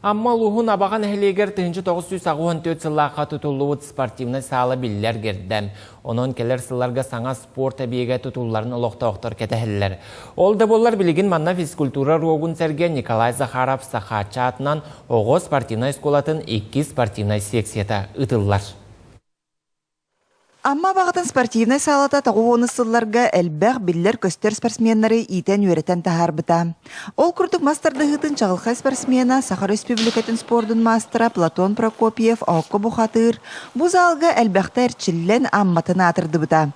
Амма улууһун Абаҕа нэһилиэгэр 1984 сыллаахха тутуллубут спортивнай саала биллэр гэрдэ. Онон кэлэр сылларга саҥа спорт эбийиэгэ тутулларын олохтоохтор кэтэһэллэр. Ол да буоллар билигин манна физкультура уруогун сэргэ Николай Захаров Сахааччы аатынан оҕо спортивнай оскуолатын иккис спортивнай секцията ыытыллар. Амма Абаҕатын спортивнай саалата тоҕус сылларга элбэх биллэр-көстөр спортсменнары иитэн-үөрэтэн таһаарбыта. Ол курдук мас тардыһыытын чаҕылхай спортсмена, Саха Өрөспүүбүлүкэтин спордун маастара Платон Прокопьев оокко бухатыыр бу залга элбэхтэ эрчиллэн Амматын аатырдыбыта.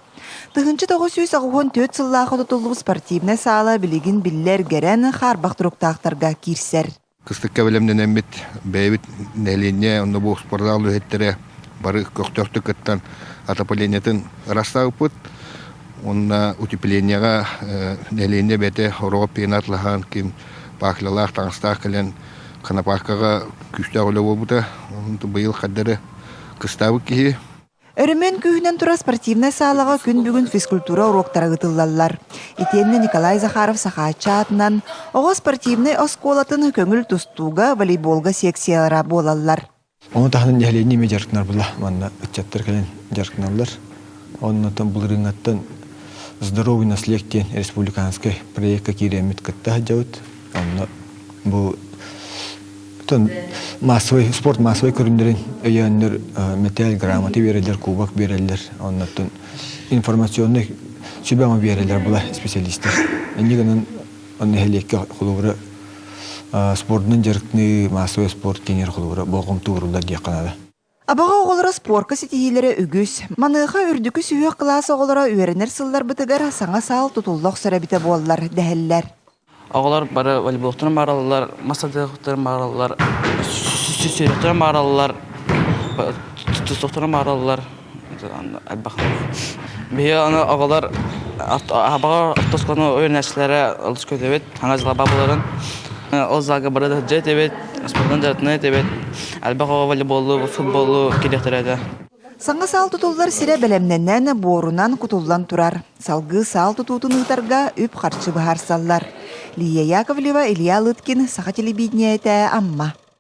1984 сыллаахха тутуллубут спортивнай саала билигин биллэ эргэрэн, хаарбах туруктаахтарга киирсэр. Кыстыкка бэлэмнэнэммит, бэйэбит нэһилиэнньэ онно бу спортзал үлэһиттэрэ бары көхтөөхтүк кыттан отоплениетын ырастаабыппыт. Уонна утеплениеҕа нэһилиэнньэ бэйэтэ ороҕо пена атлаһан, ким пахлялаах, таҥастаах кэлэн конопаркаҕа күүстээх үлэ буолбута. Быйыл хардары кыстаабыт киһи. Өрөмүөн күүһүнэн турар спортивнай саалаҕа күн бүгүн физкультура уруоктара ыытыллаллар. Итиэннэ Николай Захаров Сахааччы аатынан оҕо спортивнай оскуолатын көҥүл тустууга, волейболга секциялара буолаллар. Ону таһынан нэһилиэнньэ эмиэ дьарыктанар буолла. Манна ыччаттар кэлэн дьарыктаналлар. Оннуттан былырыыҥҥаттан «Здоровый наследие» диэн республиканскай проекка киирэммит кытта сылдьабыт. Онно бу Оттон массовай спорт массовай көрүҥнэрин өйөөннөр мэтээл грамота биэрэллэр, кубок биэрэллэр, оннуттан информационнай сүбэ-ама биэрэллэр була специалистар. Инньэ гынан нэһилиэккэ холобура спордунан дьарыктаныы, массовай спорт киинигэр холобура болҕомто ууруллар диэххэ наада. Абаҕа оҕолоро спорка ситиһиилэрэ үгүс. Маныаха үрдүкү сүһүөх кылаас оҕолоро үөрэнэр сылларбытыгар саҥа саал тутулла охсор эбитэ буоллар дэһэллэр. Оҕолор бары волейболтарын баараллар, мас тардыахтарын баараллар, сүрүөхтэрин баараллар, тустуохтарын баараллар. Элбэх. Биһиги аны оҕолор Абаҕа орто оскуоланы үөрэнээччилэрэ олус көтөбүт, хаҥас дьылаба буоларын. Ол залга бары да сылдьа этибит, спортунан дьарыктана этибит. Элбэх оҕо волейболу, футболу кириэхтэрэ этэ. Саҥа саал тутуллар сирэ бэлэмнэнэн, буорунан кутуллан турар. Салгыы саал тутуутун ыытарга үп-харчы быһаарсаллар. Лия Яковлева, Илья Лыткин, Саха телевидениетэ, Амма.